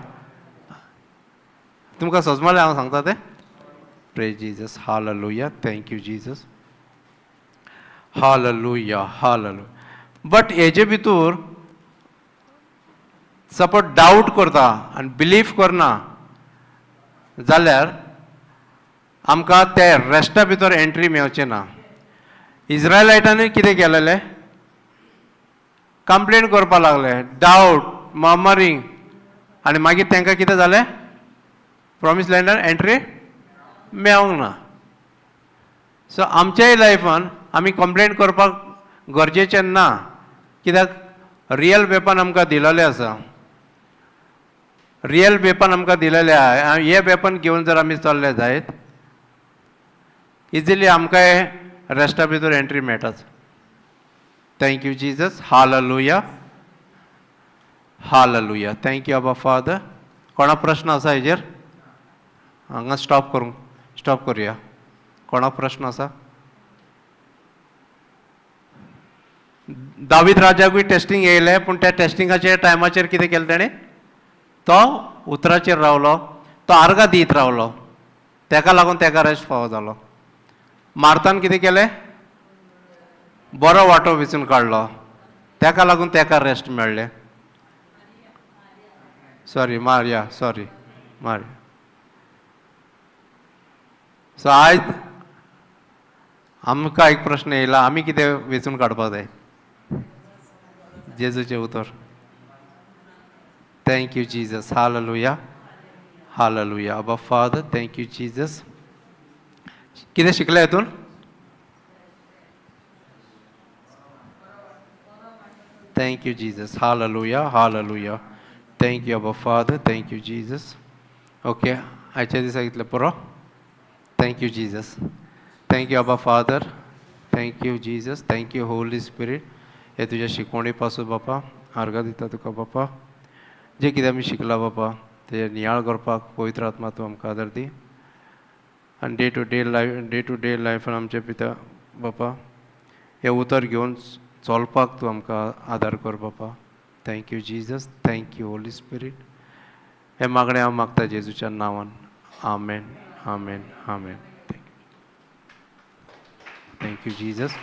तुमकां सजमलें हांव सांगता तें? Praise Jesus. Hallelujah. Thank you Jesus. Hallelujah. Hallelujah. But हेजे भितर सपोज डावट करता आनी बिलीफ करना जाल्यार आमकां ते रेस्टा भितर एंट्री मेवचें ना. इज्रायलायटांनी कितें केलेलें? कंप्लेन करपाक लागले, डावट, मर्मरींग, आनी मागीर तांकां कितें जालें? प्रॉमीस लँडार एंट्री मेवंक ना. सो आमच्याय लायफान आमी कंप्लेन करपाक गरजेचें ना, कित्याक रियल वेपन आमकां दिलेलें आसा. रियल वेपन आमकां दिलेलें आहा. हे वेपन घेवन जर आमी चल्ले जायत, इजिली आमकांय रेस्टा भितर entry मेळटाच. Thank you Jesus. Hallelujah. Hallelujah. Thank you Abba Father. कोणा प्रश्न आसा हेजेर? हांगा स्टॉप करूंक स्टॉप करुया. कोणाक प्रश्न आसा? दावीद राजाकूय टेस्टींग येयलें, पूण त्या टेस्टिंगाच्या टायमाचेर कितें केलें तेणें? तो उतराचेर रावलो, तो आर्गां दीत रावलो, तेका लागून तेका रेस्ट फावो जालो. मार्तान कितें केलें? बरो वांटो वेंचून काडलो, तेका लागून तेका रेस्ट मेळ्ळें. Sorry Maria, sorry Maria. So आयज आमकां एक प्रश्न येयला, आमी कितें वेंचून काडपाक जाय? जेजूचें उतर. Thank you Jesus. Hallelujah. Hallelujah. Abba Father, thank you Jesus. कितें शिकले हितून? Thank you Jesus. Hallelujah. Hallelujah. Thank you Abba Father. Thank you Jesus. Okay, आयच्या दिसा इतलें पुरो. Thank you Jesus. Thank you Abba Father. Thank you Jesus. Thank you Holy Spirit. हे तुज्या शिकवणी पासून बापा आर्गां दिता तुका बापा. जें कितें आमी शिकला बापा तेजेर नियाळ करपाक पवित्र आत्मा तूं आमकां आदार दी आनी डे टू डे लायफान आमच्या पिता बापा हें उतर घेवन चलपाक तूं आमकां आदार कर बापा. Thank you, Jesus. Thank you, Holy Spirit. हें मागणें हांव मागता जेजूच्या नांवान. आमेन, आमेन, आमेन. Thank you, Jesus.